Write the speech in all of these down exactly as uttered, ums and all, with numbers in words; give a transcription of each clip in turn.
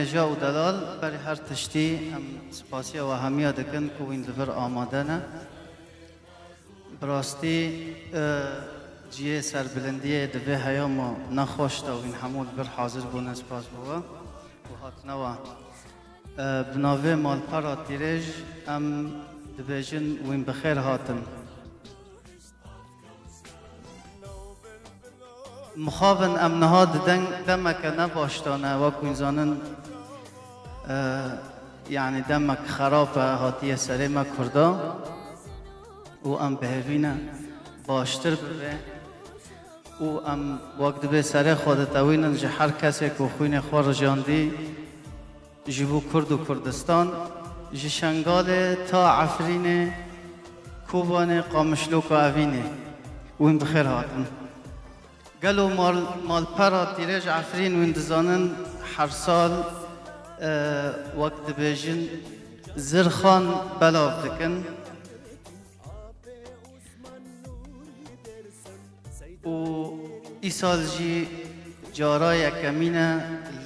Hêja û delal, berî her tiştî em spasiya we hemiya dikin ku wîn li vir amade ne. Bi rastî, e, cihê serbilindiyê di vê heyama nexweş de wîn hemû li vir hazir bûne, spas bo we û hatine we. E, bi navê Malpera Tîrêj em dibêjin wîn bi xêr hatin. Mixabin em niha di deng demeke ne baş de ne, wek hûn zanin, e, yanî demek xerab e hatiye serê me Kurda û em bi hêvî ne baştir bibe û em wek dibê serê xwe ditewînin ji her kesê ku xwînê xwe rijandî, ji bo Kurd û Kurdistan, ji Şengalê ta Efrînê, Kobanê, Qamişloka Evînê. Wîn bi xêr hatin. Gelo mal-, malpera Tîrêj Efrîn wîn dizanin her sal, e, wek dibêjin zirxan belav dikin. Û îsal jî cara yekemîn e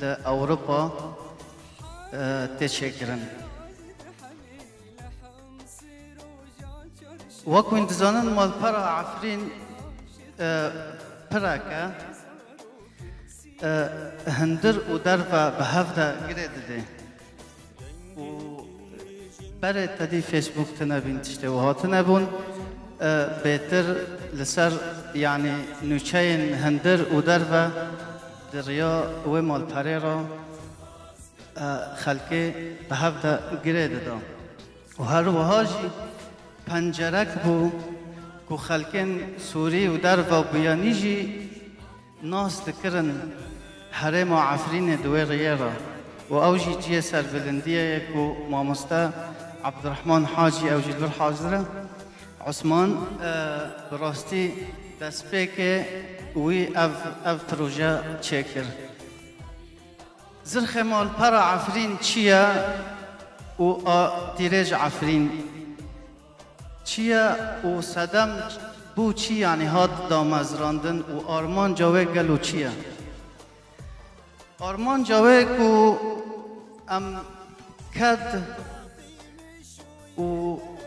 li Ewropa, e, tê çêkirin. Wek hûn dizanin, malpera Efrîn, e, pirek e, e, hundir û derve bi hev de girê dide. Û berê tedî Facebook tune bîn, tiştê wiha tune bûn. E, bêtir li ser, yanî nûçeyên hundir û derve di riya wê malperê re, e, xelkê bi hev de girê dida. Û her wiha jî pencerek bû ku xelkên Sûrî û derve û biyanî jî nas dikirin herêma Efrînê di wê riyê re. Û ew jî cihê serbilindiyê ye ku mamoste Ebdurehman Hacî, ew jî li vir hazir e, Osman, e, bi rastî destpêkê wî ev, ev proje çêkir. Zirxê malpera Efrîn çi ye û a Tîrêj Efrîn çi ye û sedem bo çi, yanî, hat damezrandin û armanca wê gelo çi ye? Armanca wê ku em ked û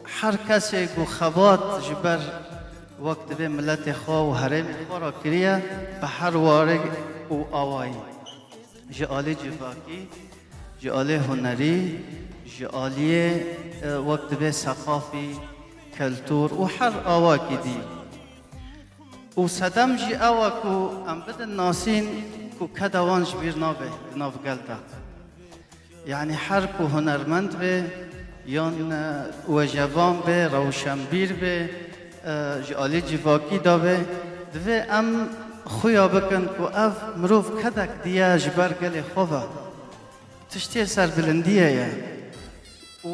her kesê ku xebat ji ber wek divê miletê xwe û herêmê xwe re kiriye, bi her warê û awayî, ji alî civakî, ji alî hunerî, ji aliyê, e, wek divê seqafî, keltûr û her awakî dî. Û sedem jî ew e ku em bidin nasîn ku keda wan ji bîr nabe di nav gel de. Yanî her ku hunermend be, yan, e, wejevan be, rewşenbîr be, e, ji alî civakî de be, divê em xuya bikin ku ev mirov kedek diye ji ber gelê xwe ve. Tiştê serbilindiyê ye. Û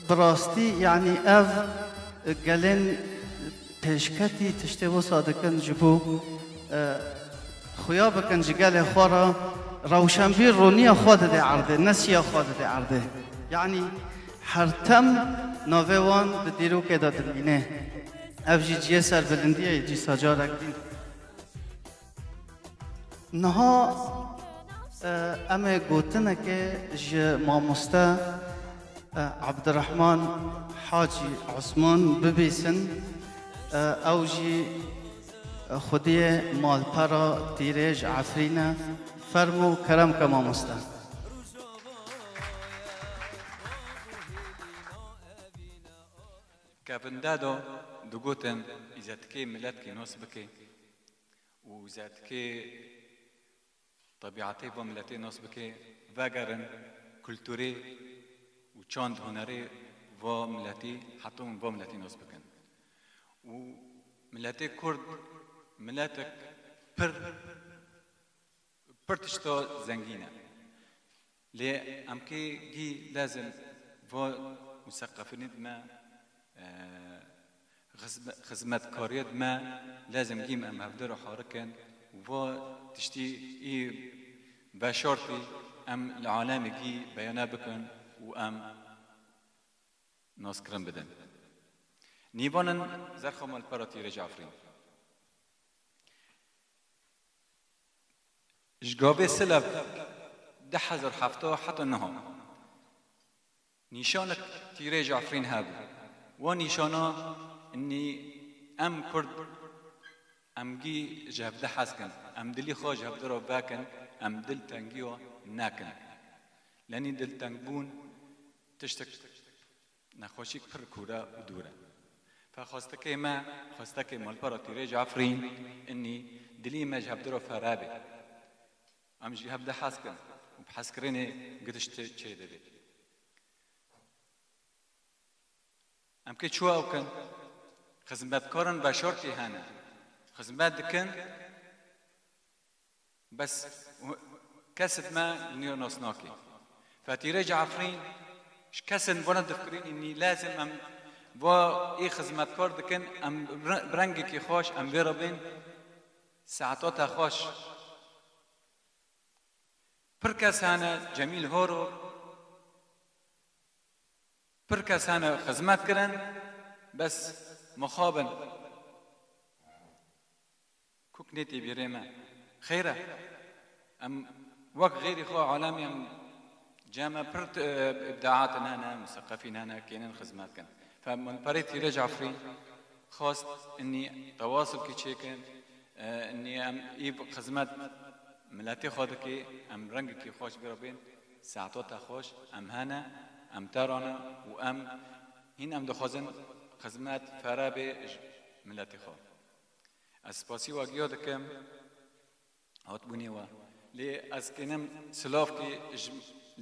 bi rastî, yanî ev gelên pêşketî tiştê wisa dikin ji bo, e, xuya bikin ji gelê xwe re, rewşenbîr roniya xwe dide erdê, nesiya xwe dide erdê. Yanî her tem navê wan di dîrokê de dimîne. Ev jî cihê serbilindiyê ye, dîsa carek din. Niha, e, em ê gotinekê ji mamoste, e, Ebdirehman Hacî Osman bibîsin. E, ew jî, e, xwediyê malpera Tîrêj Efrîn e. Fermo, kerem ke mamoste. Kevin Dado digotin, îzetkê miletkî nas bike û îzetkê tebiatê va miletê nas bike, vegerin kulturê û çand hunerê va miletî, heta hûn va miletî nas bikin. Û miletê Kurd miletek pir, pir tişta zengîn e. Lê em kê gî lezim va museqefînê di me, e, xizme-, xizmetkariyê di me lezim gî em hevdû re harikin û va tiştî î veşartî em li alemê gî beyane bikin û em naskirin bidin. Nîvanin zerxa malpera Tîrêj Efrîn. Ji gavê silev du hezar heft heta niha nîşanek tîrêj Efrîn hebû. Wa nîşana inî em Kurd, em gî ji hevde hez kin, em dilî xwe ji hevde re vekin, em dil tengiya nekin. Lenî diltengbûn tiştek nexweşîk pir kûr e û dûr e. Fe xwestekê me, xwestekê malpera tîrêj Efrîn, inî dilî me ji hevde re fere be. Em ji hevde hez kin û bi hezkirinê gidiş çê dibe. Em kê çû ew kin? Xizmetkarin veşartî hene. Xizmet dikin, bes kes di me niyo nas nake. Fe tîrêj Efrîn ji kesin bona difkirîn, inî lazim em va ê xizmetkar dikin, em re-, bi rengekî xweş em vê re bên, saeta te xweş. Pir kes hene, Cemîl Horo, pir kes hene xizmet kirin, bes mixabin. Kuk nê tê bîrê me. Xêr e. Em wek xêrî xwe alemê em cem e pir, e, îbdaatin hene, museqefîn hene, kênin xizmet kin. Fe min perê tîrêj Efrîn xwest inî tewasulkî çêkin, e, inî em î xizmet miletê xwe dikê, em rengekî xweş vê re bên, saeta te xweş, em hene, em te re ne û em hîn em dixwazin xizmet fere bê ji miletê xwe. Ez spasî we giya dikim, hatbûnê we. Lê ez kênim silavkî ji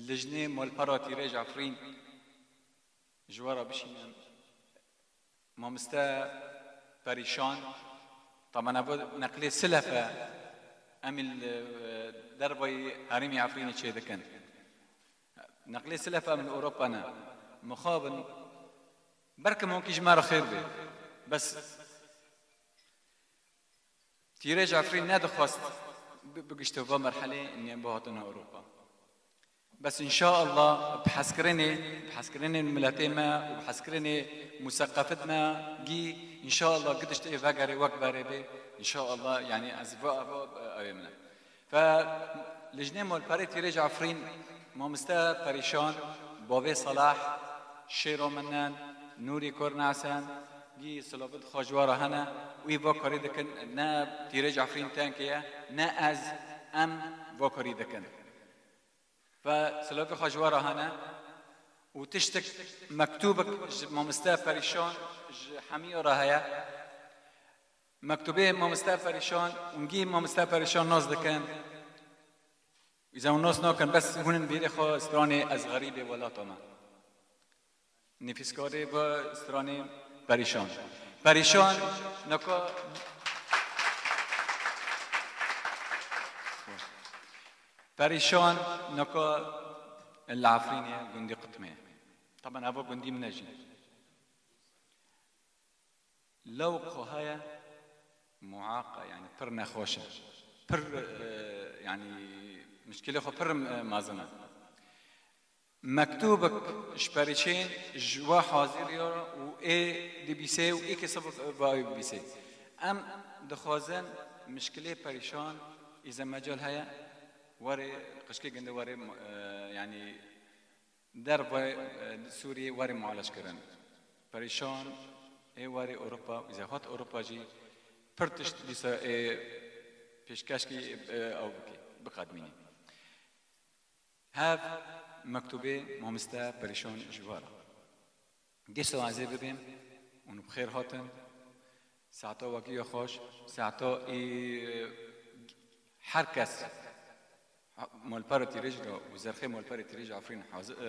lijnê malpera tîrêj Efrîn ji we re bişînim. Mamoste Perîşan, taban ev neqlê Silef e, em ê li, e, dervayî herêmî Efrînê çêdikin. Neqlê Silef e, em li Ewropa ne. Mixabin, belke mankî ji me re xêr bê. Bes Tîrêj Efrîn nedixwest bi-, bigişte va merhelê, niye bihatina Ewropa. Bes înşaallah bi hezkirinê, bi hezkirinê miletê me û bi hezkirinê museqefit me gî, înşaallah gidişt ê vegerê wek berê bê, înşaallah, yanî ez va, va, ew ê min e. Fe lijnê malperê tîrêj Efrîn, mamoste Perîşan, bavê Salah, Şêro Menen, Nûrî Kornesen, gî silavit xwe ji we re hene û î va karî dikin, ne tîrêj Efrîn tenkê ye, ne ez, em va karî dikin. Ve silavê xwe ji we re hene û tiştek mektûbek ji mamoste Perîşan ji hemiya re heye. Mektûbê mamoste Perîşan, hûn gî mamoste Perîşan nas dikin. Îza hûn nas nakin, bes hûn in bîrê xwe stranê Ez xerîbê welata me. Nivîskarê bi stranê Perîşan. Perîşan naka, Perîşan naka li Efrînê gundî Qitmê. Taban eva gundî min e jî. Lewq xwe heye, muaqa, yani pir nexweş e. Pir, e, yani mişkilê xwe pir, e, mezin e. Mektûbek ji Perîşên ji we hazir ya û ê dibîsê û ê kesê va bibîsê. Em dixwazin mişkilê Perîşan îze mecal heye, werê qişkê ginde werê, e, yani derve, e, Sûriyê werê mualej kirin. Perîşan ê werê Ewropa, îze hat Ewropa jî pir tişt dîsa ê pêşkeşkî, e, ew bikê, biqedmînî. Hev mektûbê mamoste Perîşan ji we re. Dîsa ez ê bibêm, hûn bi xêr hatin. Saeta we giya xweş, saeta ê her kes malpera tîrêj re û zerxê malperê tîrêj Efrîn hazi-, e,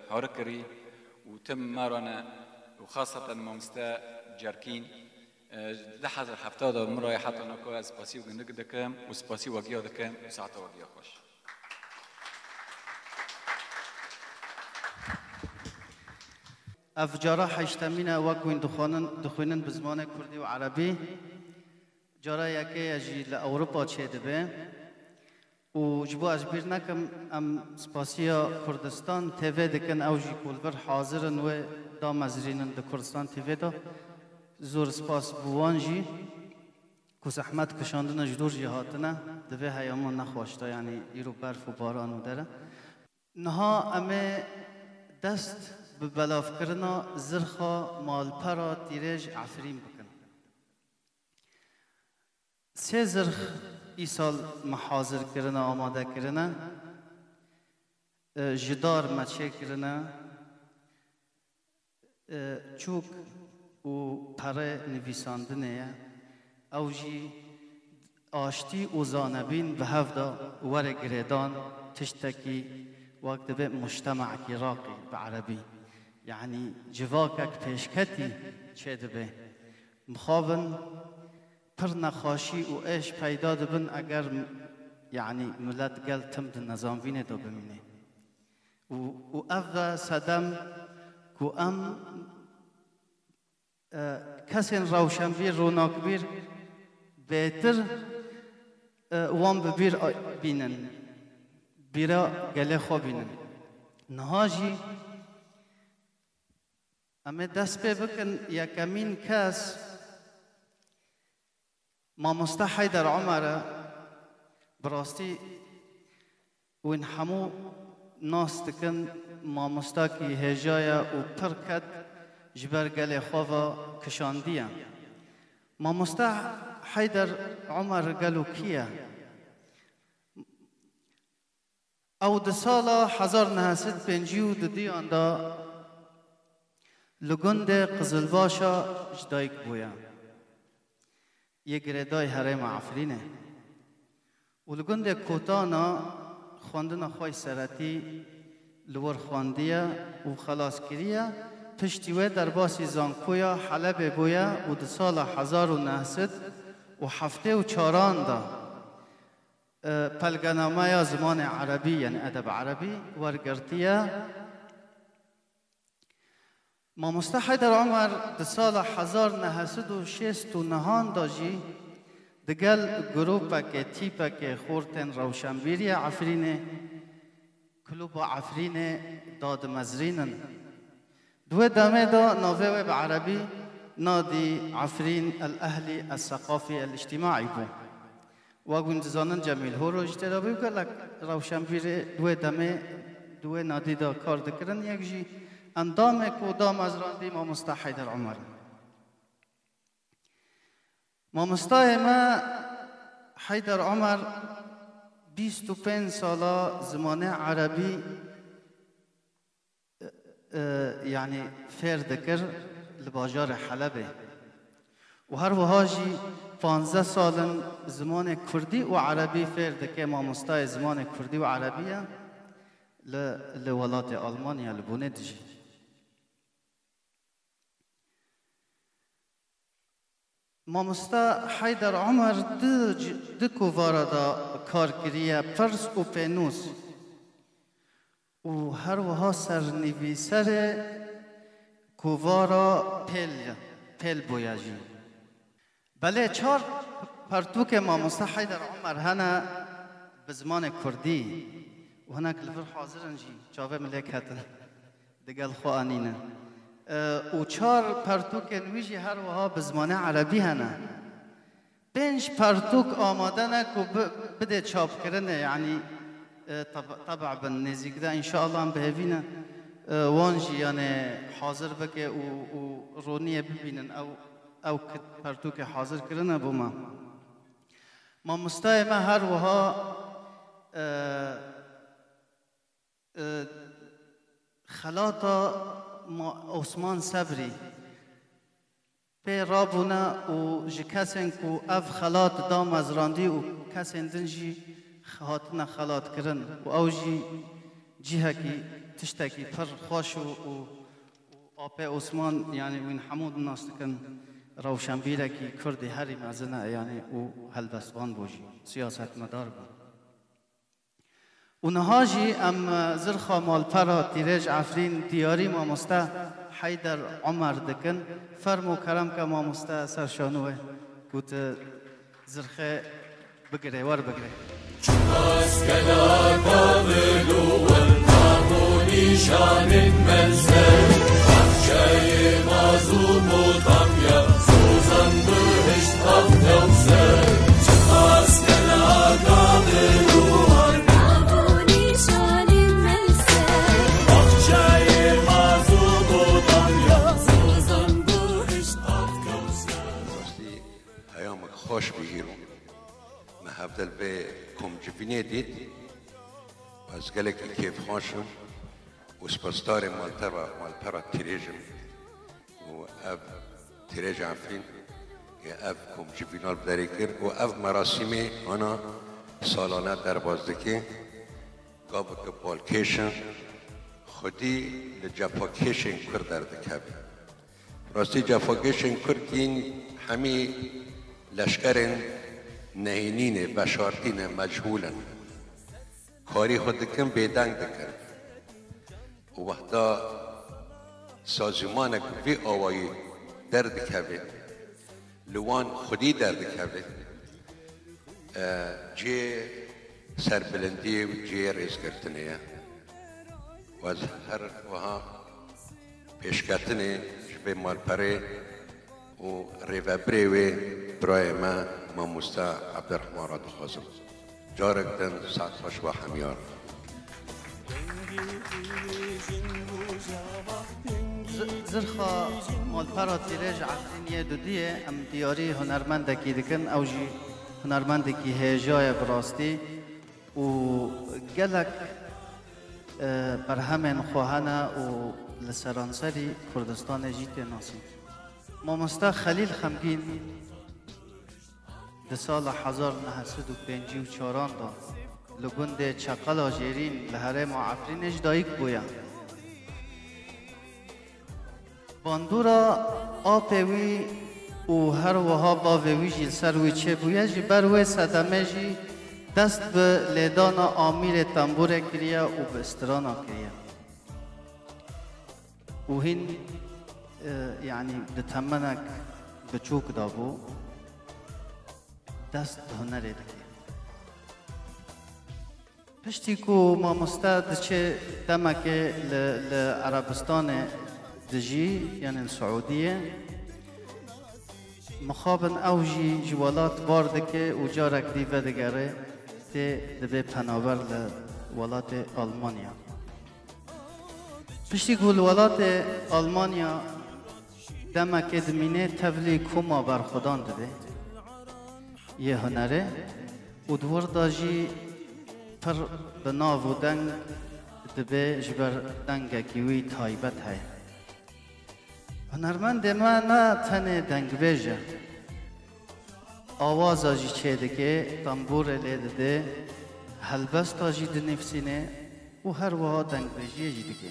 harik kirî û tim me re ne û xaseten mamoste Cerkîn, e, du hezar heft de min re heta naka ez spasî û gindik dikim û spasî we giya dikim û saeta we giya xweş. Ev cara heştemîn e wek hûn dixwanin, dixwînin bi zimanê kurdî û erebî. Cara yekê ye jî li Ewropa çêdibe. Û ji bo ez bîr nekim, em spasiya Kurdistan T V dikin, ew jî ku li vir hazir in wê damezrînin di Kurdistan T V de. Zor spas bo wan jî. Ku zehmet kişandine ji dûr jî hatine, di vê heyama nexweş de, yanî îro berf û baran û dere. Niha em ê dest bi belavkirina zirxa malpera Tîrêj Efrîn bikin. Sê zirx îsal me hazir kirine, amade kirine. E, ji dar me çêkirine. E, çûk û perê nivîsandinê ye. Ew jî aştî û zanebîn bi hev de were girêdan, tiştekî wek dibe mujtemekî raqî bi erebî. Yanî civakek pêşketî çêdibe. Mixabin pir nexweşî û êş peyda dibin eger m-, yanî milet gel tim di nezanbînê de bimîne. Û, û ev e sedem ku em, e, kesên rewşenbîr, ronakbîr bêtir, e, wan bi bîr a-, bînin, bîra gelê xwe bînin. Niha jî em ê dest pê bikin, yekemîn kes Mamoste Heyder Omer e. Bi rastî wîn hemû nas dikin, mamostakî hêja ye û pir ked ji ber gelê xwe ve kişandiye. Mamoste Heyder Omer gelo kî ye? Ew di sala hezar neh sed pêncî û duduyan de li gundê Qizilbaşa ji dayik bûye, yê girêdayî herêma Efrînê. Û li gundê Kotana xwendina xwe yî seretî li wir xwendiye û xelas kiriye. Piştî wê derbasî zankoya Helebê bûye û di sala hezar û neh sed û heftê û çaran de e, pelgenameya zimanê erebî, yanî edeb erebî, wergirtiye. Mamoste Heyder Omer di sala hezar neh sed û şêst û nehan de jî digel grûpekê, tîpekê xortên rewşenbîriyê Efrînê, Klûba Efrînê, dadimezrînin. Di wê demê de navê wê bi erebî Nadî Efrîn el Ehlî el Seqafî el Îctîmaî bû. Wek hûn dizanin Cemîl Horo jî tê de bû, gelek rewşenbîrê di wê demê di wê nadî de kar dikirin. Yek jî endamê ku damezrandî mamosta Heyder Omer in. Mamostayê me Heyder Omer bîst û pênc sala zimanê erebî, e, e, yanî fêr dikir li bajarê Helebê. Û her wiha jî panzdeh sal in zimanê kurdî û erebî fêr dike, mamostayê zimanê kurdî û erebî ye li, li welatê Almanya, li Bonê dijî. Mamosta Heyder Omer di c-, di kovara de kar kiriye, pirs û pênûs. Û her wiha sernivîserê kovara Pêl, Pêl bûye jî. Belê çar pertûkê mamosta Heyder Omer hene bi zimanê kurdî û hinek li vir hazir in jî, çavê min lê ketin. Digel xwe anîne. E, û çar pertûkên wî jî her wiha bi zimanê erebî hene. Pênc pertûk amade ne ku bi-, bidê çapkirinê, yanî, e, teb-, teba bin nêzîk de, înşallah em bi hêvî ne, e, wan jî, yanî, hazir bike û, û roniyê bibînin. Ew, ew kit pertûkê hazir kirine bo me. Mamostayê me her wiha, e, e, xelata Ma-, Osman Sebrî pê rabûne û ji kesên ku ev xelat damezrandî û kesên din jî hatine xelatkirin û ew jî cihekî, tiştekî pir xweş û, û, û Apê Osman, yanî wîn hemû nas dikin, rewşenbîrekî kurdî herî mezin e, yanî û helbestvan bû jî, siyasetmedar bû. Û niha jî em, e, zirxa malpera Tîrêj Efrîn diyarî mamoste Heyder Omer dikin. Fermo kerem ke mamoste ser şano wê ku tu zirxê bigirê, werbigirê. Çiqas kela kamil û wel nav û nîşanên menzel, bahçeyê mazlûm û tam ya, sozan bihişt av newser. Nê dît, ez gelekî kêfxweş im û spasdarê malpera, malpera Tîrêj im û ev Tîrêj Efrîn ê ev komcî vînal bi derê kir û ev merasîmê ana salane derbas dike. Gaveke balkêş e, xwedî li cefakêşên Kurd derdikeve. Rastî cefakêşên Kurd yên hemî leşkerên nehênî ne, veşartî ne, mechûl in. Karî xwe dikin, bêdeng dikin. Û wexta sazîmanek vî awayî derdikeve, li wan xwedî derdikeve, e, cihê serbilindiyê û cihê rêzgirtinê ye. Û ez her wiha pêşketinê ji vê malperê û rêvebirê wê, birayê me, mamoste Ebdurehman re dixwazim. Carek din saet xweş ba hemiyan. Zi-, zirxa malpera Tîrêj Efrîniyê dudiyê, em diyarî hunermendekî dikin, ew jî hunermendekî hêja ye bi rastî û gelek, e, berhemên xwe hene û li seranserî Kurdistanê jî tê nasîn. Mamoste Xelîl Xemgîn di sala hezar neh sed û pêncî û çaran de li gundê Çeqela Jêrîn li herêma Efrînê ji dayik bûye. Bandora apê wî û her wiha bavê wî jî li ser wî çêbûye, ji ber wê sedemê jî dest bi lêdana amîrê tembûrê kiriye û bi istirana kiriye. Û hîn, e, yanî di temenek biçûk de bû, dest bi hunerê dike. Piştî ku mamoste diçe demekê li, li Erebistanê dijî, yanî li Siûdiyê, mixabin ew jî ji welat bar dike û carek dî vedigere, tê dibe penaber li welatê Almanya. Piştî ku li welatê Almanya demekê dimîne, tevlî koma berxwedan dibe yê hunerê û di wir de jî pir bi nav û deng dibe, ji ber dengekî wî taybet heye. Hunermendê me ne tenê dengbêj e, awaza jî çêdike, tembûrê lê dide, helbesta jî dinivîsîne û her wiha dengbêjiyê jî dike.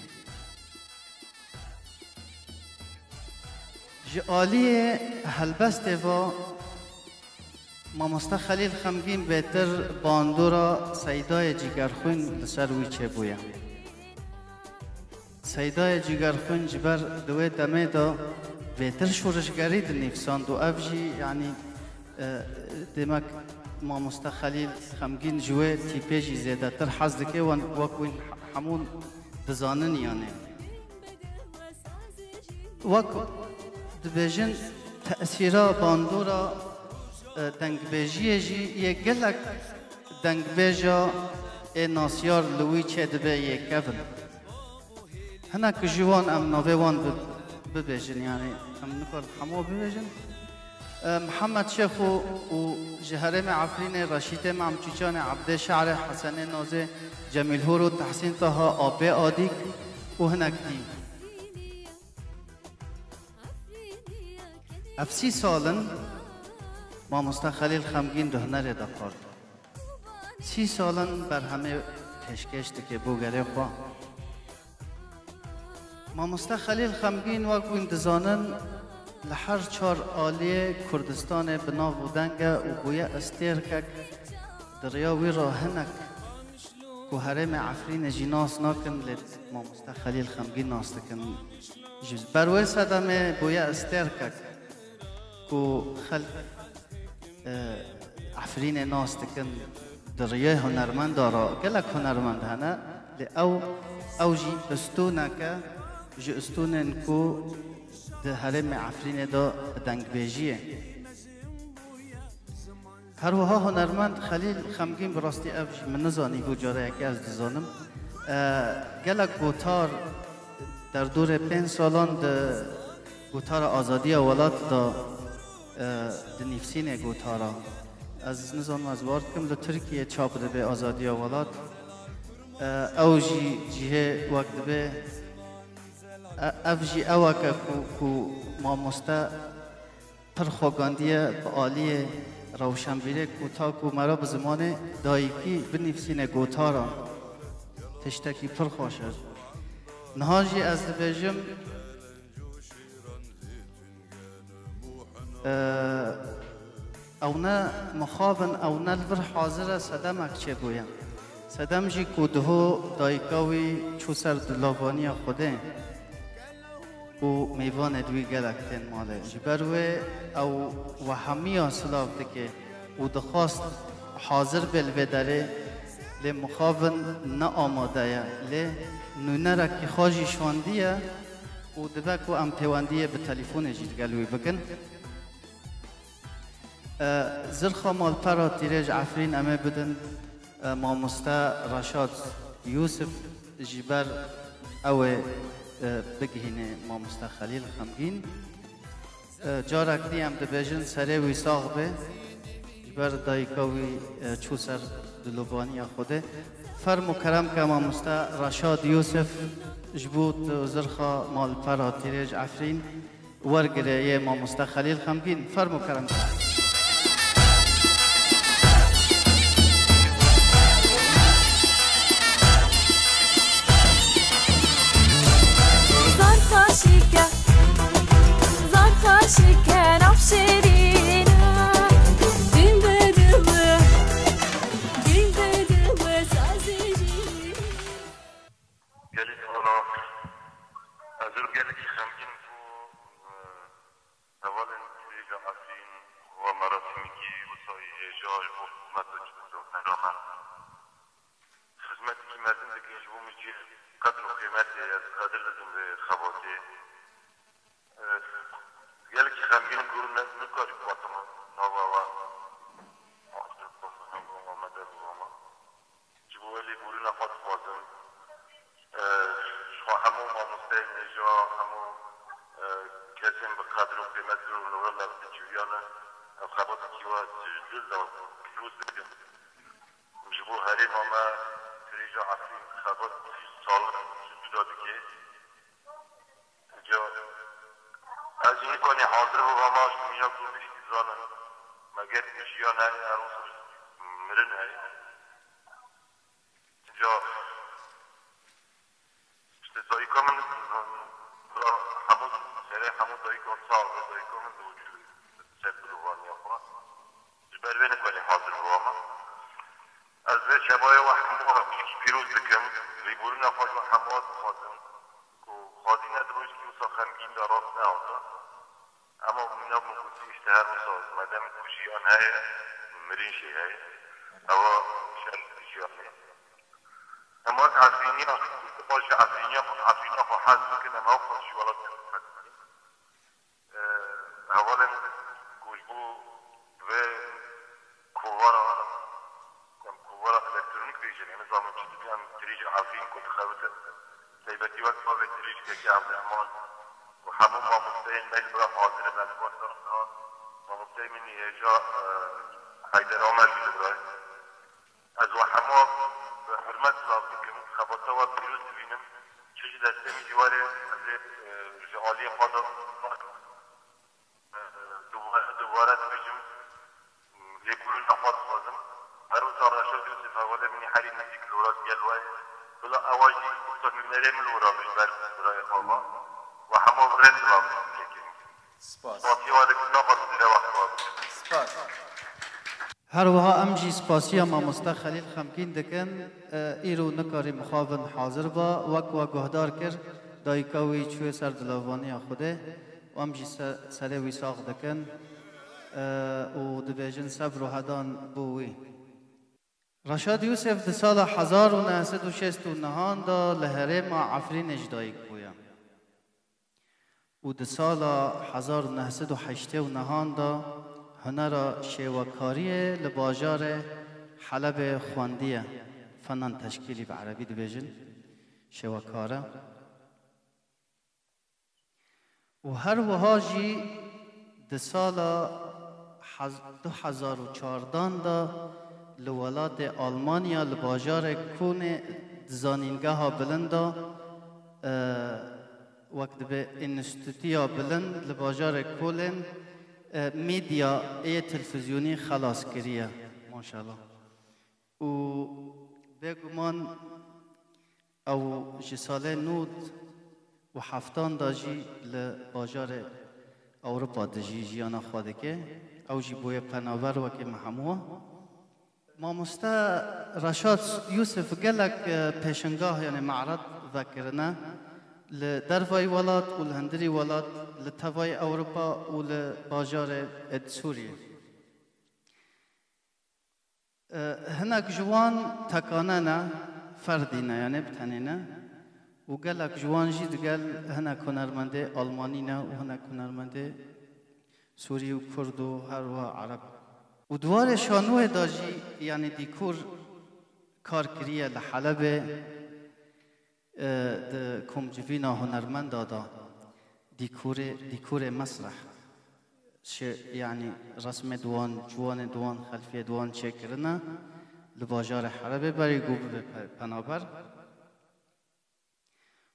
Ji aliyê helbestê ve mamoste Xelîl Xemgîn bêtir bandora Seydayê Cîgerxwîn li ser wî çêbûye. Seydayê Cîgerxwîn ji ber di wê demê de bêtir şorişgerî dinivîsand û ev jî, yanî, e, demek mamoste Xelîl Xemgîn ji wê tîpê jî zêdetir hez dike, wan wek wîn hemûn dizanin yanî. Wek dibêjin, tesîra bandora, e, dengbêjiyê jî yê gelek dengbêja ê nasyar li wî çêdibe yê kevin. Hinek ji wan em navê wan bi-, bibêjin, yanî em nikarin hemû bibêjin. E, Mihemed Şêxo û ji herêmê Efrînê Reşîtê Mem Çûçanê, Ebdê Şe'rê, Hesenê Nazê, Cemîl Hûr û Tehsîn Taha, Apê Adîk û hinek dî. Ev sî sal in mamoste Xelîl Xemgîn di hunerê de kar dike. Sî sal in berhemê pêşkêş dike bo gelê xwe. Mamoste Xelîl Xemgîn, wek wîn dizanin, li her çar aliyê Kurdistanê bi nav û deng e û bûye estêrkek. Di riya wî re hinek ku herêmê Efrînê jî nas nakin, lê mamoste Xelîl Xemgîn nas dikin. Ji ber wê sedemê bûye estêrkek ku xelk, e, Efrînê nas dikin, di riyê hunermenda re gelek hunermend hene, lê ew, ew jî ustûnek e ji ustûnên ku di herêmê Efrînê de bi dengbêjî ye. Her wiha hunermend Xelîl Xemgîn, bi rastî ev jî min nizanîbû, careyekê ez dizanim. E, gelek gotar derdorê pênc salan di gotara azadiya welat de, e, dinivîsîne gotara. Ez nizanim ez war dikim, li Tirkiyê çap dibe Azadiya Welat. E, ew jî cihê wek dibe, e, ev jî ewek e ku, ku mamoste pir xwegandiye bi aliyê rewşenbîrê ku ta ku mera bi zimanê dayikî binivîsîne gotaran, tiştekî pir xweş e. Niha jî ez dibêjim, e, ew ne mixabin, ew ne li vir hazir e, sedemek çêbûye. Sedem jî ku diho dayika wî çû ser dilavaniya Xwedê û mêvanê di wî gelek tên malê. Ji ber wê ew wehemiya silav dike û dixwast hazir bê li vê derê, lê mixabin ne amade ye. Lê nûnerekî xwe jî şandiye û dibe ku em pêwendiyê bi telîfonê jî digel wî bikin. E, zirxa malpera Tîrêj Efrîn em ê bidin, e, mamoste Reşad Yûsif, ji ber ew ê, e, bigihîne mamoste Xelîl Xemgîn. E, carek dî em dibêjin serê wî sax be, ji ber dayika wî, e, çû ser dilovaniya Xwedê. Ferm û kerem ke mamoste Reşad Yûsif ji bo tu zirxa malpera Tîrêj Efrîn. Wergirê yê mamoste Xelîl Xemgîn, fermo kerem. Zar xweşîke, zar xweşîke, nav şêrîn e. Dil bi dil, dil bi dil, sazî jî. Gelî dîwana, ez û gelekî xemgîn bû, e, hevalên Tîrêja Efrîn, wa merasîmekî wisa yê hêja ji bo xizmet û ji bo cotmehra me. Xizmetekî mezin dikin ji bo min jî qedr û qîmetê ye, ez qedir didim vê xebatê. E, gelekî xemgîn bû, ne, nikarî bivatim nava we. Amade bû, ama. Ji bo wê lêborîna xwe dixwazim. Eh, ji xwe hemû mamosteyên hêja, hemû, eh, kesên bi qedir û qîmet li wir li vir dikeviyane, ev xebatekî we ji dil de pîroz dikim. Ji bo herêma me Tirêja Efrîn xebat salih ji dû de dike. Ca, ez jî nikanî hazir bibama, ji mîna ku tiştî zanin. Me ger ku jiyan heye, her wisa mirin heye. Ca, işte dayika min, hemû, serê hemû dayika sax be, dayika min di wicû ser dilovaniya xwe. Ji ber vê nikanî hazir bibama. Ez vê çabayê we hemû pîroz dikim. Lêborîna xwe ji we hemû dixwazim. Ku xwezî ne di rojekî wisa xemgîn de rast nehata. Ema mîna min gotî, işte her wisa, medem ku jiyan heye, mirin jî heye. Ewa şer jiyan e. Em wek Efrîniya, istiqbal ji Efrîniya, Efrîna xwe hez bikin, em ew xwe ji welatê xwe hez bikin. Eh, hevalên ku ji bo vê kovara, em kovara elektronîk bêjin, em nizanin çi dibî, em tirîja Efrîn ku dixebitin. Taybetî wek bavê tirîj Kekê Evdehman û hemû mamosteyên me li vir hazir in, ez wexta mamosteyê min ê hêja, eh, Heyder Amer jî li vir e. Ez we hemû bi hurmet silav dikim, xebata we pîroz dibînim. Çi ji destê min jî were, ez ê, e, ji aliyê xwe de, e, dubare, dubare dibêjim, lêborîna xwe dixwazim. Her wisa Reşad Yûsif hevalê min ê herî nêzîk li wir e, gel we ye. Bila ewa jî wisa nûnerê min li wir e, ji ber birayê xwe ve. We hemû bi rê silav dikim. Spas. Spasiya we dikim, naxwazim zêde wext we bigirim. Spas. Her wiha em jî spasiya mamoste Xelîl Xemgîn dikin. E, îro nikarî mixabin hazir ba. Wek we guhdar kir, dayika wî çûye ser dilavaniya Xwedê. Û em jî se-, serê wî sax dikin, e, û dibêjin sebr û hedan bo wî. Reşad Yûsef di sala hezar û neh sed û şêst û nehan de li herêma Efrînê ji dayik bûye. Û di sala hezar û neh sed û heştê û nehan de hunera şêwekariyê li bajarê Helebê xwendiye, fenan teşkîlî bi erebî dibêjin, şêwekar e. Û her wiha jî di sala hez-, du hezar û çardan de li welatê Almanya, li bajarê Kûnê, di zanîngeha bilind de, e, wek dibe înstîtuya bilind li bajarê Kolên, e, medya ê televîzyonî xelas kiriye. Maşallah. Û bêguman ew ji salê nod û heftan de jî li bajarê Ewropa dijî, jiyana xwe dike. Ew jî bûye penaber wekî me hemû. Mamoste Reşad Yûsif gelek, e, pêşengah, yanî me'red vekirine li dervayî welat û li hundirî welat, li tevayî Ewropa û li bajarê, e, Sûriyê. E, hinek ji wan tekane ne, ferdî ne, yanî bi tenê ne. Û gelek ji wan jî digel hinek hunermendê Almanî ne û hinek hunermendê Sûrî û Kurd û her wiha Ereb. Û di warê şanûyê de jî, yanî dîkor kar kiriye li Helebê. E, di komcivîna hunermenda de dîkorê, dîkorê mesreh, şi-, yanî resmê di wan, ciwanê di wan, xelfiyê di wan çêkirine li bajarê Helebê, berî ku bibe pe-, penaber.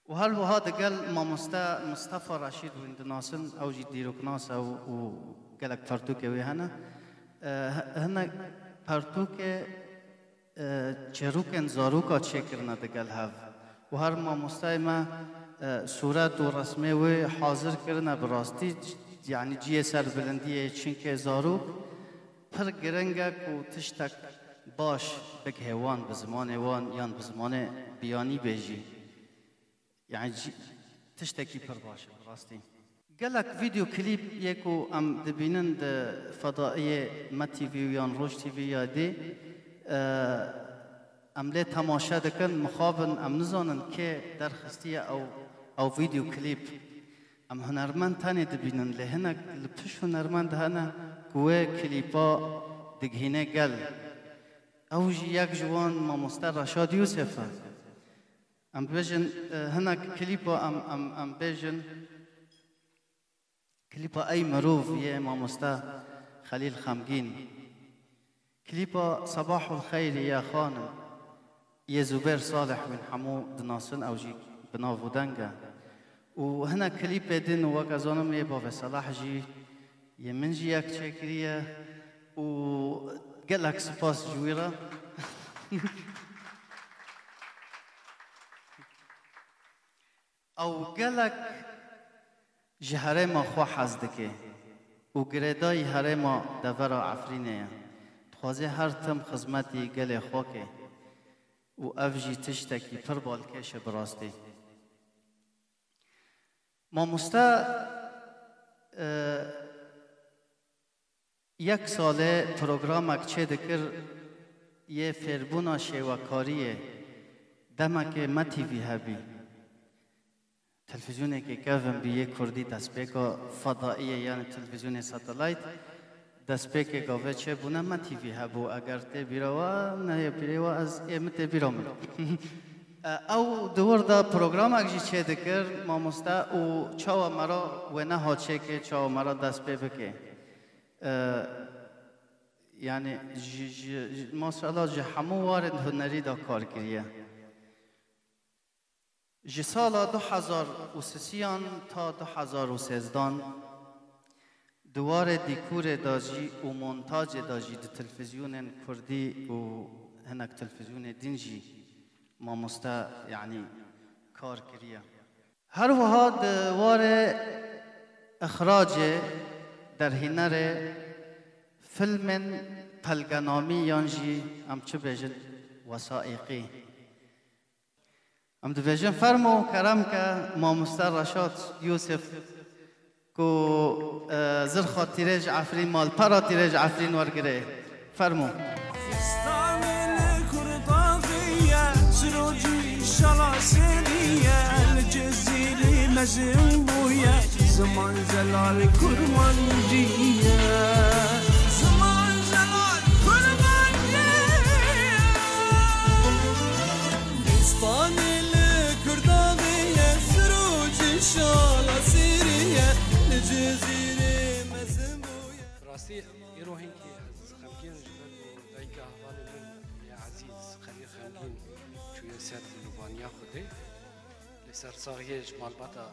Û her wiha digel mamoste Mistefa Reşîd, wîn dinasin, ew jî dîroknas e û, û gelek pertûkê wê hene. E, he-, hinek pertûkê e, çêrokên zaroka çêkirine digel hev. Û her mamostayê me, e, sûret û resmê wê hazir kirine bi rastî, c-, yanî cihê serbilindiyê, çinkê zarok pir giring e ku tiştek baş bigihê wan bi zimanê wan yan bi zimanê biyanî bê jî. Yani jî tiştekî pir baş e, bi rastî. Gelek vîdeo klîp yê ku em dibînin di fedaiyê Me T V yan Roj T V ya dî, e, em lê temaşe dikin, mixabin em nizanin kê derxistiye ew, ew vîdeo klîp. Em hunermend tenê dibînin, lê hinek li pişt hunermend hene ku wê klîpa digihîne gel. Ew jî yek ji wan mamoste Reşad Yûsif e. Em bibêjin, e, hinek klîpa em, em, em bêjin, klîpa Ey Mirov yê mamoste Xelîl Xemgîn. Klîpa Sebahul Xeyrî ya Xanim yê Zubêr Salih, wîn hemû dinasin, ew jî bi nav û deng e. Û hinek klîpê din, wek ez zanim, yê Bavê Selah jî yê min jî yek çêkiriye û gelek spas ji wî re. Ew gelek ji herêma xwe hez dike û girêdayî herêma devera Efrînê ye. Dixwaze her tim xizmetî gelê xwe ke û ev jî tiştekî pir balkêş e bi rastî. Mamoste, e, yek salê programek çêdikir yê fêrbûna şêwekariyê, demekê Me T V hebî. Televîzyonekê kevin bî yê kurdî, destpêka fedaiyê, yani televîzyonê satellite, destpêkê gavê çêbûne Me T V hebû. Eger tê bîra we, neyê bîrê we, ez ê min tê bîra min. E, ew di wir de programek jî çêdikir, mamoste, û çawa me re wê neha çêke, çawa me re dest pê bike. E, yani ji, ji, ji, maşallah ji hemû warên hunerî de kar kiriye. Ji sala du hezar û sisiyan ta du hezar û sêzdan di warê dîkorê de jî û montacê de jî di televîzyonên kurdî û hinek televîzyonê din jî mamoste, yanî kar kiriye. Her wiha di warê îxracê, derhînerê filmên pelgenamî yan jî em çi bêjin, wesaîqî. Em dibêjin, fermo, kerem ke, mamoste Reşad Yûsif, ku, e, zirxa tîrêj Efrîn, malpera tîrêj Efrîn wergirê. Fermo. Fistanê li Kurdaxê ye, sirocî şala serî ye, li Cizîrê mezin bûye, ziman zelal kurmancî ye. Ziman zelal kurmancî ye. Fistanê li Kurdaxê ye, sirocî şala serî ye, li Cizîrê mezin bûye. Bi rastî Îro hinkî ez xemgîn ji ber ku dayika hevalê min yê ezîz Xelîl Xemgîn çûye ser dilûvaniya Xwedê. Li ser saxiyê ji malbata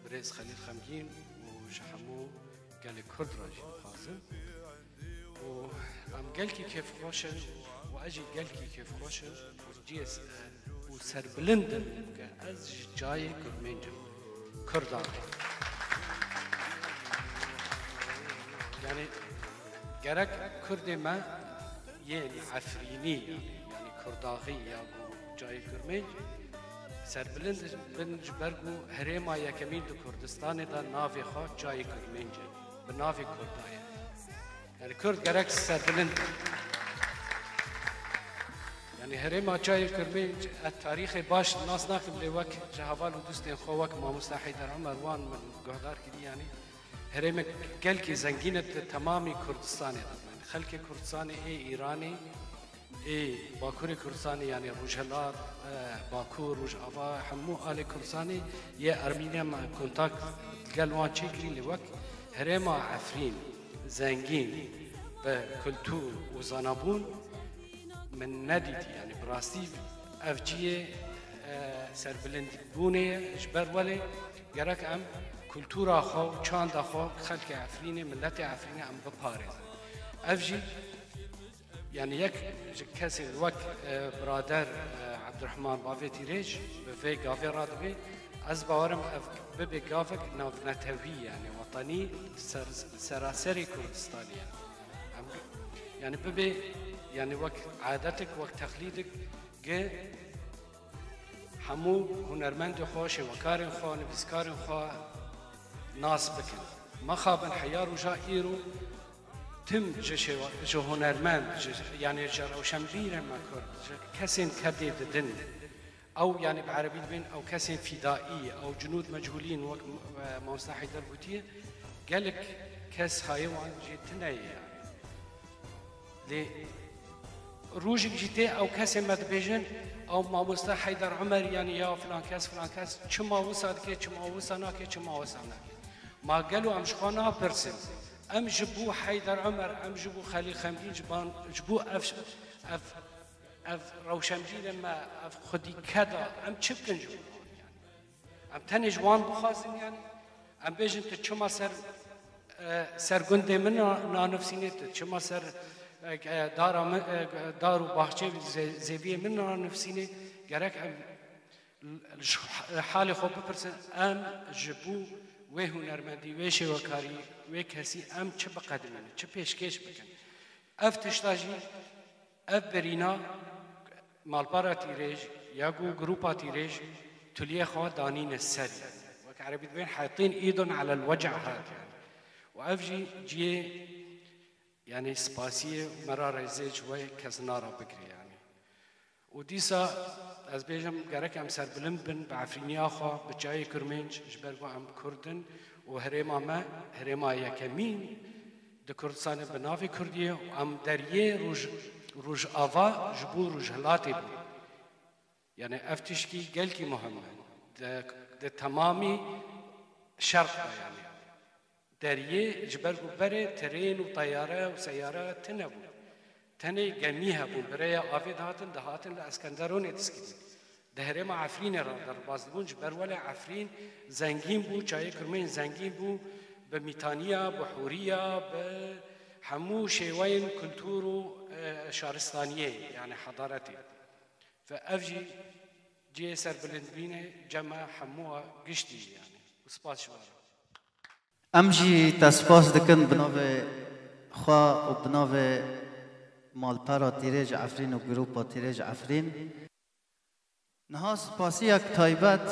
birêz Xelîl Xemgîn û ji hemû gelê Kurd re jî dixwazim. Û em gelkî kêfxweş in û ez jî gelkî kêfxweş im û cihê s-, û serbilind im ke ez ji çiyayê Kurmênc im. Kurda. Yanî gerek Kurdê me yên Efrînî, yanî, yanî Kurdaxî ya ku çiyayê Kurmênc serbilind bin ji ber ku herêma yekemîn di Kurdistanê de navê xwe çiyayê Kurmênc e. Bi navê Kurda ye. Yanî Kurd gerek serbilind be. Yanî herêma çiyayê Kurmênc, ez tarîxê baş nas nakim, lê wek ji heval û dostên xwe wek mamoste Heyder Omer wan min guhdar kirî, yanî herêmek gelkî zengîn e di temamî Kurdistanê de. Yanî xelkê Kurdistanê ê Îranê, ê Bakurê Kurdistanê, yanî Rojhilat, e, Bakur, Rojava, hemû alê Kurdistanê yê Ermîniya me kontak gel wan çêkirî, lê wek herêma Efrîn zengîn bi kultur û zanabûn min nedîtî. Yanî bi rastî ev cihê, e, serbilindbûnê ye. Ji ber welê gerek em kultura xwe û çanda xwe, xelkê Efrînê, miletê Efrînê em biparêzin. Ev jî, yanî yek ji kesên wek, e, birader, e, Ebdurehman Bavê Tîrêj bi vê gavê re dibe. Ez bawerim ev bibe gavek navnetewî, yanî wetenî ser, seraserê Kurdistanê, yanî. Em, yanî bibe, yanî wek adetek, wek teqlîdek, gi hemû hunermendê xwe, şêwekarên xwe, nivîskarên xwe nas bikin. Mexabin heya roja îro tim ji şêwe-, ji hunermend, ji, yanî ji rewşenbîrên me Kurd, ji kesên kedê didin. Ew, yanî bi erebî dibên ew kesên fîdaî, ew cunûd mechûlîn, wek, e, mamoste Heyder gotiye, gelek kes hayê wan jê tune ye, yanî. Lê rojek jî tê ew kesên me dibêjin, ew mamoste Heyder Omer, yanî ya filan kes, filan kes, çima wisa dike, çima wisa nake, çima wisa nake. Ma gelo em ji xwe napirsin, em ji bo Heyder Omer, em ji bo Xelîl Xemgîn, ji ban, ji bo ev, ev, ev rewşenbîrên me, ev xwedî keda, em çi bikin ji bo wan, yanî? Em tenê ji wan bixwazin, yanî em bêjin, tu çima ser, e, ser gundê min na-, nanivsînê, tu çima ser, e, e, dara min, e, dar û baxçê zê-, zêviyê min nanivsînê? Gerek em l-, ji halê xwe bipirsin, em ji bo wê hunermendî, wê şêwekarî, wê kesî em çi biqedimînin, çi pêşkêş bikin? Ev tişta jî Ev birîna malpera Tîrêj ya ku grûpa Tîrêj tuliyê xwe danîne ser, yanî. Wek erebî dibên, "Heytîn îdun elel weca hat", yanî. Û ev jî cihê, yanî, spasiyê û me ra rêzê ji we kes nara bigire, yanî. Û dîsa ez bêjim, gerek em serbilind bin bi Efrîniya xwe, bi çiyayê Kurmênc, ji ber ku em Kurd in û herêma me, herêma yekemîn di Kurdistanê bi navê Kurdî ye û em deriyê Roj-, Rojava ji bo Rojhilatê bû. Yanî ev tişkî gelkî muhim e. Di, di temamî şerq de, yanî. Deriyê, ji ber ku berê tirên û teyare û seyare tune bûn. Tenê gemî hebûn, bi rêya avê dihatin, dihatin li Eskenderonê diskirîn. Di herêma Efrînê re derbas dibûn, ji ber welê Efrîn zengîn bû, çiyayê Kurmênc zengîn bû, bi mîtaniya, bi hûriya, bi hemû şêweyên kultur û, e, şaristaniyê, yanî hadaretê. Ve ev jî cihê serbilindbînê cem me hemû a giştî, yanî. Û spas ji we re. Em jî te spas dikin bi navê xwe û bi navê malpera Tîrêj Efrîn û grûpa Tîrêj Efrîn. Niha spasiyek taybet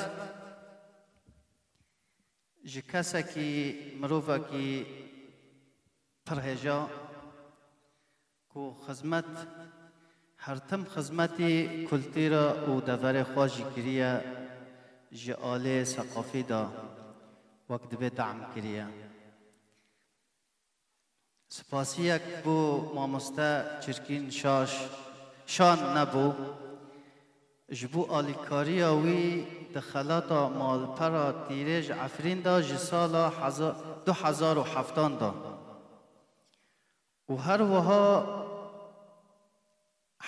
ji kesekî, mirovekî pir hêja ku xizmet, her tim xizmetî kultura û deverê xwe jî kiriye, ji alê seqafî de wek divê dehm kiriye. Spasiyek bo mamoste Çirkîn Şaş, Şan nebû, ji bo alîkariya wî di xelata malpera Tîrêj Efrîn de ji sala heza-, du hezar û heftan de. Û her wiha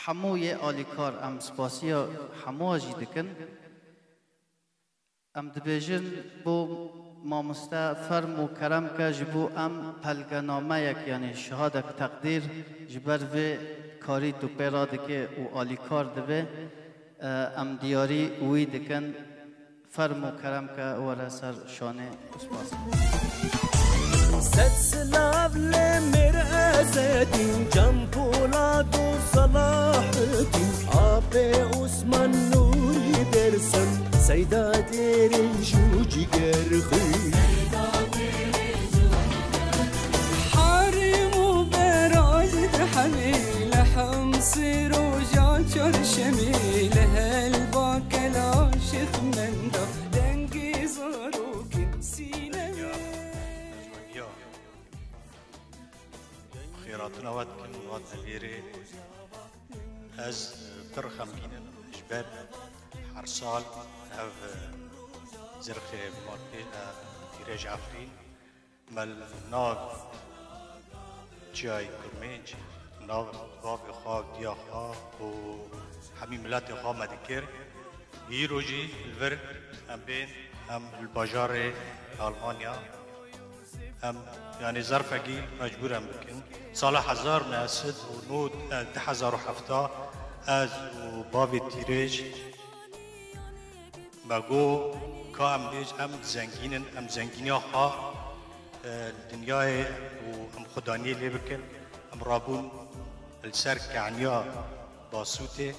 hemû yê alîkar, em spasiya hemû jî dikin. Em dibêjin bo mamoste ferm û kerem ke ji bo em pelgenameyek, yanî şehadek teqdîr ji ber vê karî tu pê radike û alîkar dibe, e, em diyarî wî dikin. Ferm û kerem ke were ser şanê û spas. Sed silav li mêr Ezzedîn, Can Polat û Selahedîn, Apê Osman Nûrî Dersim, Seyda Dêrî jû cigerxwîn. Harîm û berayî di hemî, li Hemsî roja çarşemî, li Helbakela Şêx Menda, dengê zarokên sînevê. Xêratina we dikim û hatina vêrê. Ez, e, pir xemgîn im ji ber her sal ev, e, zirxê Malpê, e, Tîrêj Efrîn, me li nav çiyayê Kurmênc, nav bavê xwe, diya xwe û hemî miletê xwe me dikir. Îro jî li vir em bên, em li bajarê Almanya, em, yanî zerfekî mecbûr em bikin. Sala hezar neh sed û nod, eh, du hezar û heft ez û bavê Tîrêj me got, ka em bêj, em zengîn in, em zengîniya xwe, eh, li dinyayê û em xwedaniyê lê bikin. Em rabûn li ser kehniya Basûtê,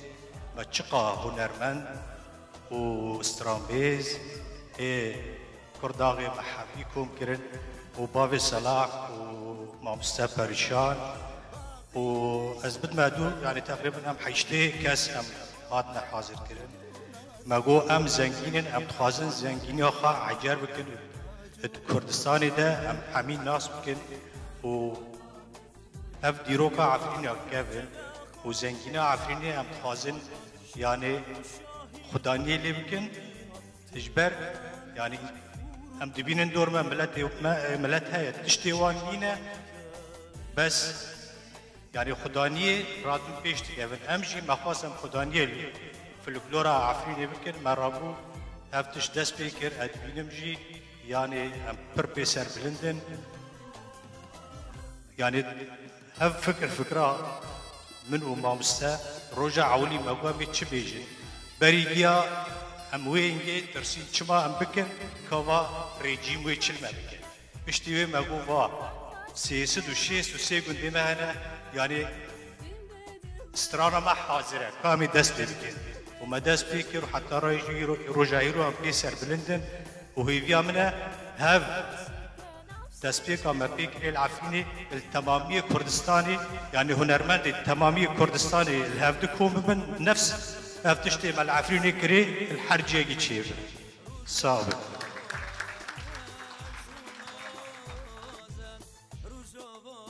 me çiqa hunermend û stranbêz ê Kurdaxê me hevî kom kirin û bavê Selah û mamoste Perîşan û ez bidme dû, yanî teqrîben em heştê kes em hatine hazir kirin. Me got, em zengîn in, em dixwazin zengîniya xwe ecer bikin û di Kurdistanê de em hemî nas bikin û ev dîroka Efrîna kevin û zengîna Efrînê em dixwazin, yanî xudaniyê lê bikin. Ji ber, yanî em dibînin dor me miletê me, milet heye, tiştê wan nîne, bes, yanî xudaniyê radin pêş dikevin. Em jî me xwest em xudaniyê li folklora Efrînê bikin, me rabû ev tişt dest pê kir, ez dibînim jî, yanî em pir pê serbilind in. Yanî ev fikir fikra min û mamoste roja ewilî me got, em ê çi bêjin? Berî giya em wê hingê tirsîn çima em bikin, ka va rejîm wê çi li me bike? Piştî wê me got, va sê sed û şêst û sê gundê me hene, yanî strana me hazir e, ka em ê dest pê bikin. Û me dest pê kir û heta rayê jî ro-, roja îro em pê serbilind in û hêviya min e hev destpêka me pê kirê li Efrînê, li temamiyê Kurdistanê, yanî hunermendê temamiyê Kurdistanê li hevdi kom bibin, nefs ev tiştê me li Efrînê kirê, li her ciyekî çêbin. Sax bin.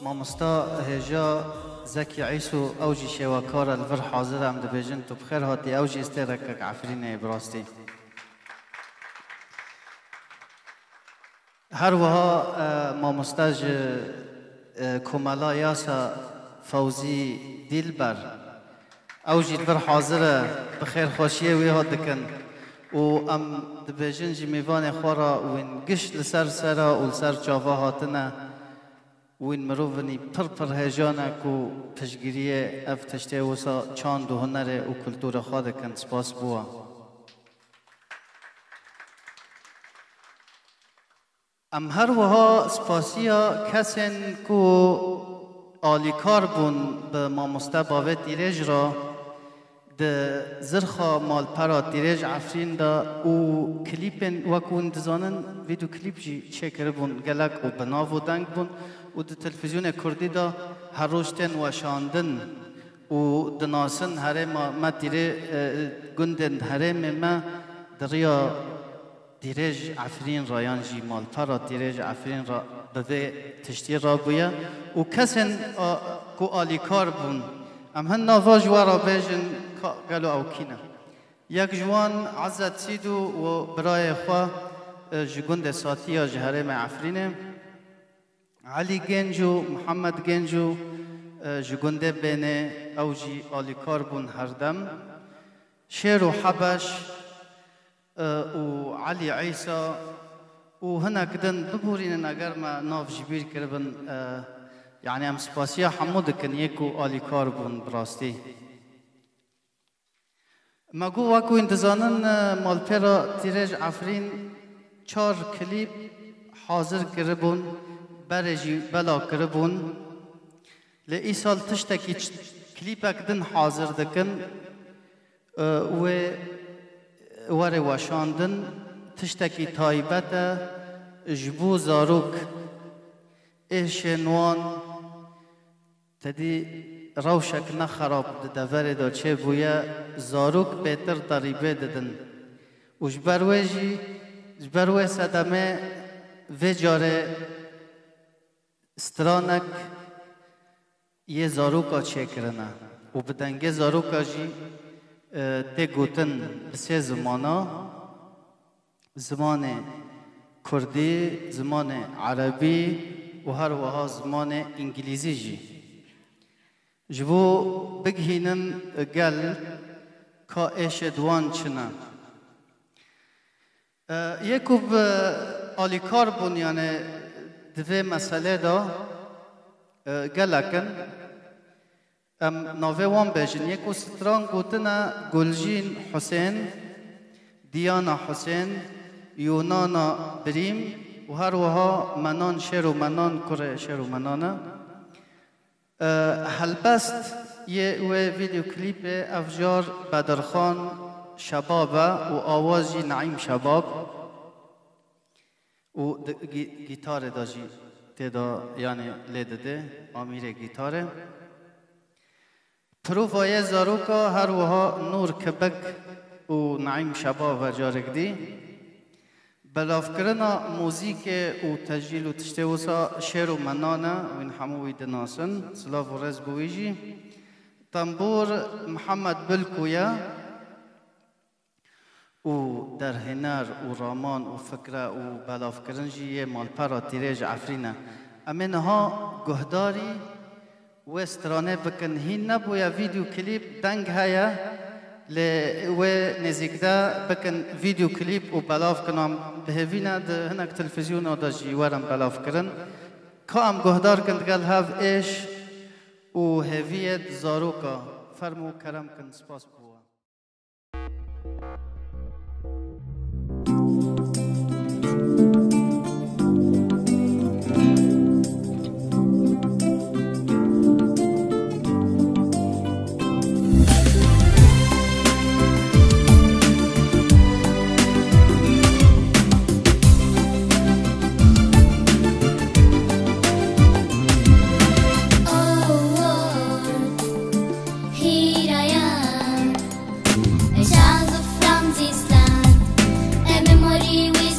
Mamosta hêja Zekî Îso, ew jî şêwekar e, li vir hazir e, em dibêjin tu bi xêr hatî, ew jî stêrekek Efrînê ye bi rastî. Her wiha, e, mamoste ji, e, Komela Yasa Fewzî Dîlber, ew jî li vir hazir e, bi xêrxweşiyê wî hat dikin û em dibêjin ji mêvanê xwe re wîn giş li ser sera û li ser çava hatine, wîn mirovinî pir pir hêjan e ku piştgiriyê ev tiştê wisa çand û hunerê û kultura xwe dikin. Spas bo we. Em her wiha spasiya kesên ku alîkar bûn bi mamoste bavê Tîrêj re di zirxa malpera Tîrêj Efrîn de û klîpên, wek hûn dizanin, vîdyoklîp jî çêkiribûn gelek û bi nav û deng bûn û di televîzyonê kurdî de her roj tên weşandin û dinasin herêma me Tîrê, e, gundên herêmê me di riya Tîrêj Efrîn re yan jî malpera Tîrêj Efrîn re bi vê tiştî rabûye û kesên, a, ku alîkar bûn, em hin nava ji we re bêjin ka gelo ew kî ne? Yek ji wan Ezzet Sîdû û birayê xwe, e, ji gundê Satiya ji herêmê Efrînê, Elî Genco, Mihemed Genco, E, ji gundê Bênê ew jî alîkar bûn herdem. Şêro Hebeş, e, û Elî Îsa û hinek din biborînin, eger me nav ji bîr kiribin, e, yanî em spasiya hemû dikin yê ku alîkar bûn bi rastî. Me got, wek hûn dizanin, malpera Tîrêj Efrîn çar klîp hazir kiribûn, berê jî bela kiribûn. Lê îsal tiştekî ç-, klîpek din hazir dikin, e, wê were weşandin, tiştekî taybet e ji bo zarok, êşên wan, Te dî rewşek ne xerab di deverê de çêbûye, zarok bêtir terîbê didin. Û ji ber wê jî, ji ber wê sedemê vê carê stranek yê zaroka çêkirine. Û bi dengê zaroka jî, e, tê gotin bi sê zimana. Zimanê kurdî, zimanê erebî û her wiha zimanê îngilîzî jî. Ji bo bigihînin gel ka êşê di wan çi ne. E, yê ku bi alîkar bûn, yanê di vê meselê de, e, gelek in. Em navê wan bêjin. Yê ku stran gotine Gulcîn Husên, Diyana Husên, Yunana Birîm û her wiha Menan Şêr û Menan, kurê Şêr û Menan e. E, helbest yê wê vîdeoklîpê ev car Bedirxan Şebab e û awaz jî Neîm Şebab. Û di-, gî-, gîtarê de jî tê de, yanî lê dide, amîrê gîtarê. Provayê zaroka her wiha Nûr Kibik û Neîm Şebab e carek dî. Belavkirina muzîkê û tecîl û tiştê wisa Şêr û Menan e, wîn hemû wî dinasin. Silav û rêz bo wî jî. Tembûr Mihemed Bilkû ye. û derhêner û raman û fikre û belavkirin jî yê malpera Tîrêj Efrîn e. Em ê niha guhdarî wê stranê bikin. Hîn nebûye vîdeoklîp, deng heye, lê wê nêzîkde bikin vîdeoklîp û belav kin. Em bi hêvî ne di hinek televîzyona de jî werin belavkirin. Ka em guhdar kin digel hev êş û hêviyê di zaroka. Fermo kerem kin, spas bo we. Oh, oh, here I am. A child of Ramsey's land, a memory we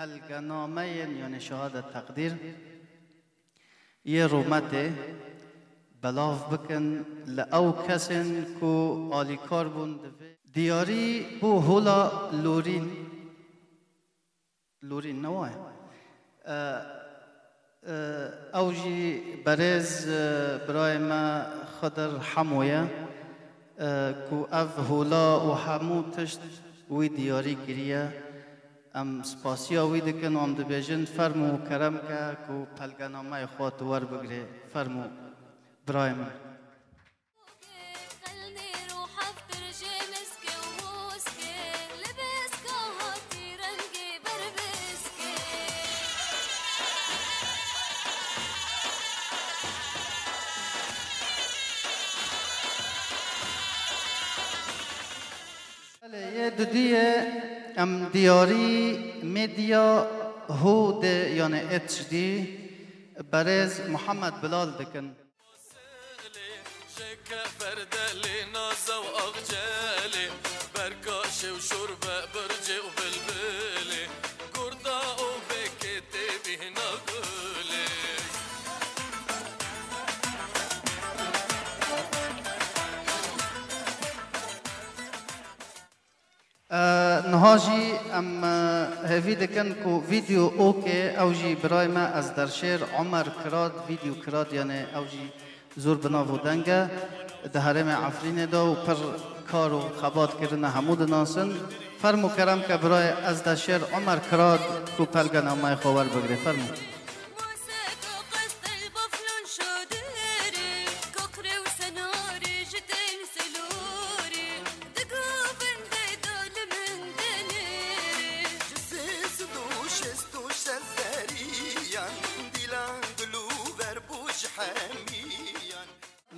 Belgenameyên, yanî şehadet teqdîr, yê rûmetê belav bikin li ew kesên ku alîkar bûn di vê diyarî bû hûla Lûrîn. Lûrîn ne waye? E, e, ew jî berêz, e, birayê me Xidir Hemo ye, e, ku ev hûla û hemû tişt wî diyarî kiriye. Em spasiya wî dikin û em dibêjin, fermû kerem ke ku pelgenameyê xwe tu werbigirê. Fermû birayê min. Belê, yê dudiyê em diyarî medya hû de, yanî H D, berêz Muhammed Bilal dikin. Ji kefer delê naza û axcelê, berkaşê û şorbe bircê û bilbilê, kurda û vekê tê bîhna gulê. E, niha jî em, e, hêvî dikin ku vîdeo okê, ew jî birayê me Ezderşêr Omer Kirad, vîdeo Kirad, yanî ew jî zor bi nav û deng e di herêmê Efrînê de û pir kar û xebat kirine, hemû dinasin. Fermû kerem ke birayê Ezderşêr Omer Kirad ku pelgenameyê xwe werbigirê. Fermû.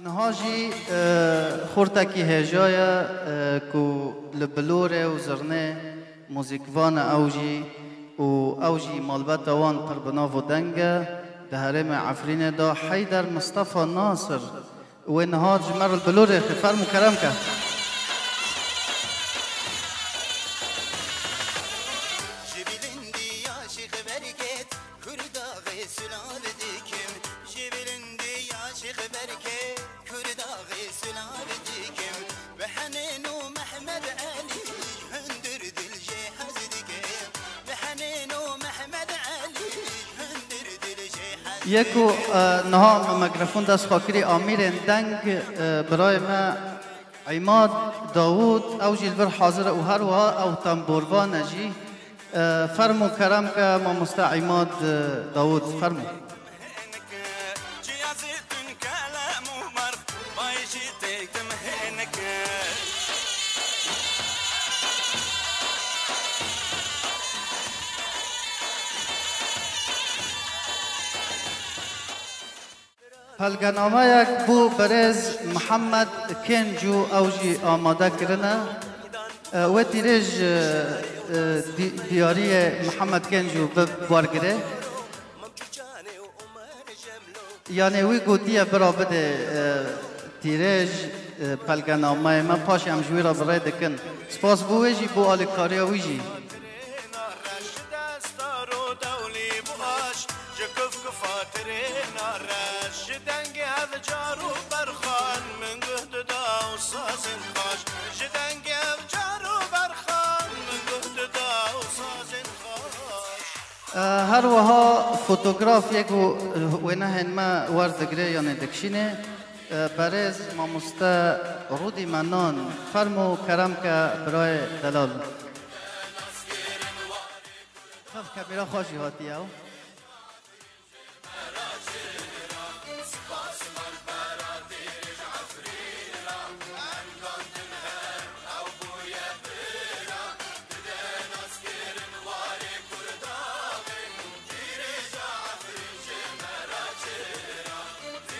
Niha jî, e, xurtekî hêja ye, e, ku li Bilorê û Zirnê muzîkvan e ew jî û ew jî malbeta wan pir bi nav û deng e. Di herêmê Efrînê de Heyder Mistefa Nasir, wê niha ji me re li Bilorê xwe ferm û kerem ke. Ji bilind ya Şêx Bergê Kurdaxê silav dikim. Ji bilind ya Şêx Bergê Kurdaxê silav dikim. Bi Henên û Mehmed Elî hundir dil jê hez dikim. Bi Henên û Mehmed Elî hundir dil jê hez dikim. Yê ku, e, niha me mikrofon dest xwe kirî amîrên deng, e, birayê me Îmad Dawûd, ew jî li vir hazir e û her wiha ew tamborvan e jî. E, ferm û kerem ke mamoste Îmad, e, Dawûd, fermo. Pelgenameyek bo birêz Mihemed Kêncû ew jî amade kirine. E, wê tîrêj, e, e, dî-, diyariyê Mihemed Kêncû bi wergire. Yanê wî gotiye bira bide, e, tîrêj, e, pelgenameyê me, paşê em ji wî re bi rê dikin. Spas bo wê jî, bo alîkariya wî jî. Ji kufkufa tirêna reş, ji dengê ev car û berxan min guh dida û sazên xweş. Ji dengê ev car û berxan min guh dida û sazên xweş. E, her wiha fotograf yê ku, e, wênehên me werdigire yanê dikişîne, e, berêz mamoste Rûdî Menan, fermo kerem ke birayê delal. Xev kamera xwe jî hatiye ew.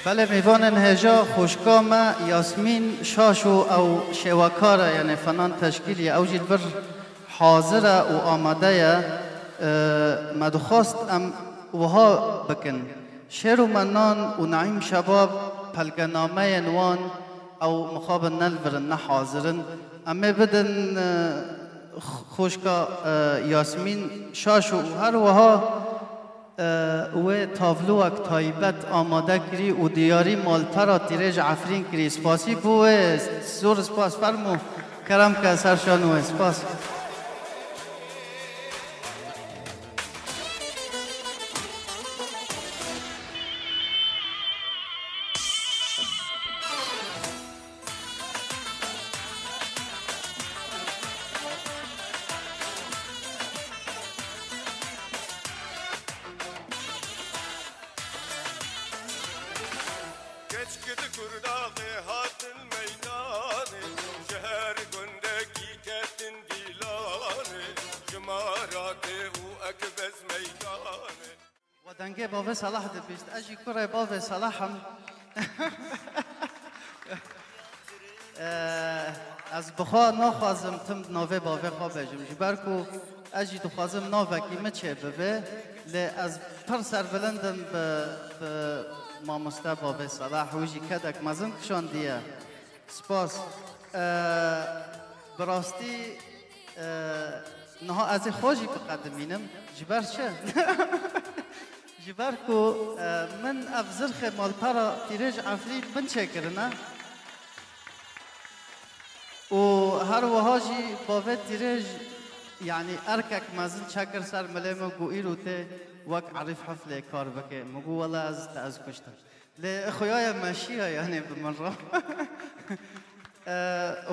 Belê, mêvanên hêja xwişka me Yasmîn Şaşo, ew şêwekar e, yanê fenan teşkîlî ye, ew jî li vir hazir e û amade ye. E, me dixwest em wiha bikin. Şêr û Menan û Neîm Şebab pelgenameyên wan ew mixabin ne li vir in, ne hazir in. Em ê bidin, e, Xoşka, e, Yasmîn Şaşo û her wiha, e, wê tabloyek taybet amade kirî û diyarî malpera Tîrêj Efrîn kirî. Spasî bo wê, zor spas, fermo, kerem ke ser şano wê. Spas. Keçik di Kurdaxê hatin meydanê, ji her gundekî ketin dîlanê, ji Maratê û Ekbez meydanê. We dengê bavê Selah dibîst. Ez jî kurê bavê Selah im. Ee, ez bi xwe naxwazim tim di navê bavê xwe bêjim. Ji ber ku ez jî dixwazim navekî min çêbibe, lê ez pir serbilind im bi, bi mamoste bavê Selah. Wî jî kedek mezin kişandiye. Spas. Ee, bi rastî, ee, niha ez ê xwe jî biqedimînim. Ji ber çi? Ji ber ku, ee, min ev zirxê malpera Tîrêj Efrîn min çêkirine. Û her wiha jî bavê Tîrêj, yanî erkek mezin çekir ser milê min, got, "Îro tê wek Erîf Hiflê kar bike." Min got, "Wele ez te ez kuştim." Lê xuya ye meşiya, yanî bi min re. E,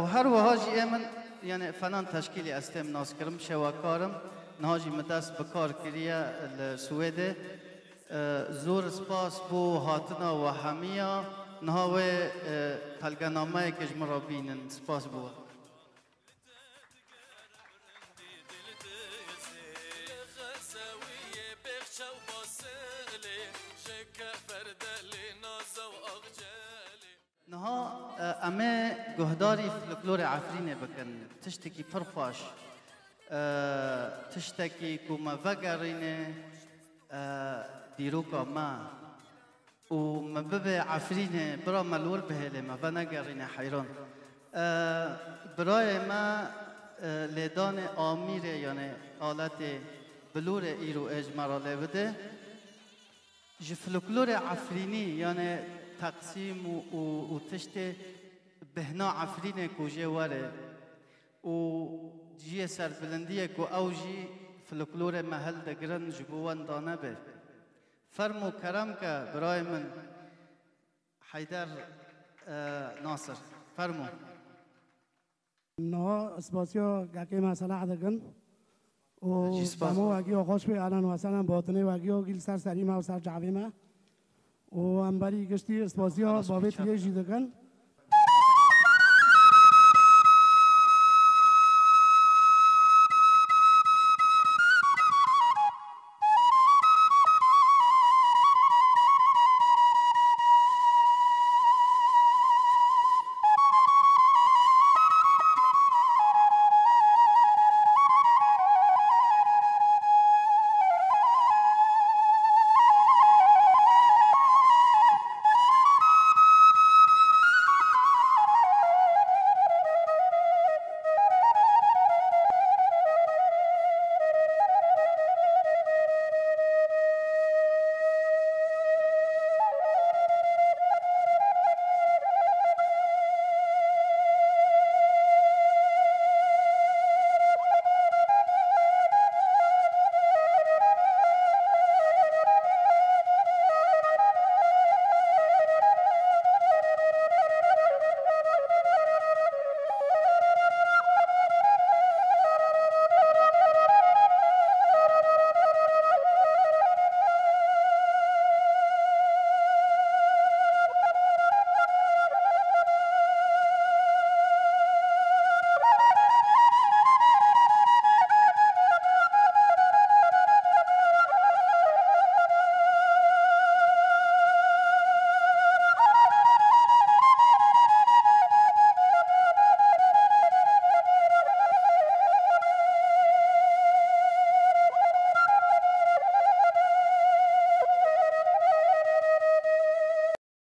û her wiha jî ê min, yanî Fenan Teşkîlî ez têm nas kirim, şewekar im. Niha jî min dest bi kar kiriye li Swêdê. E, zor spas bo hatina we hemiya. Niha wê, e, pelgenameyekê ji min re bînin. Spas bo we. Niha, e, em ê guhdarî folklorê Efrînê bikin. Tiştekî pir xweş. E, tiştekî ku me vegerîne, e, dîroka me. Û me bibe Efrînê, bira me li wir bihêlê, me venegerîne heyran. E, birayê me, e, lêdanê amîrê, yanê aletê bilûrê îro ê ji me re lê bide. Ji folklorê Efrînî, yanê teqsîm û, û, û tiştê bêhna Efrînê ku jê were û cihê serbilindiyê ku ew jî folklorê me hildigirin ji bo wenda nebe. Fermo kerem ke birayê min Heyder, e, Nasir. Fermo. Niha spasiya gekê me Selah dikin. Û Jî spas. Dema we giya xweş bê, elen we selen batinê we giya gî li ser serî me û ser çavê me. Û em berî giştî spasiya Xelas bavê bî, Tîrêj jî dikin.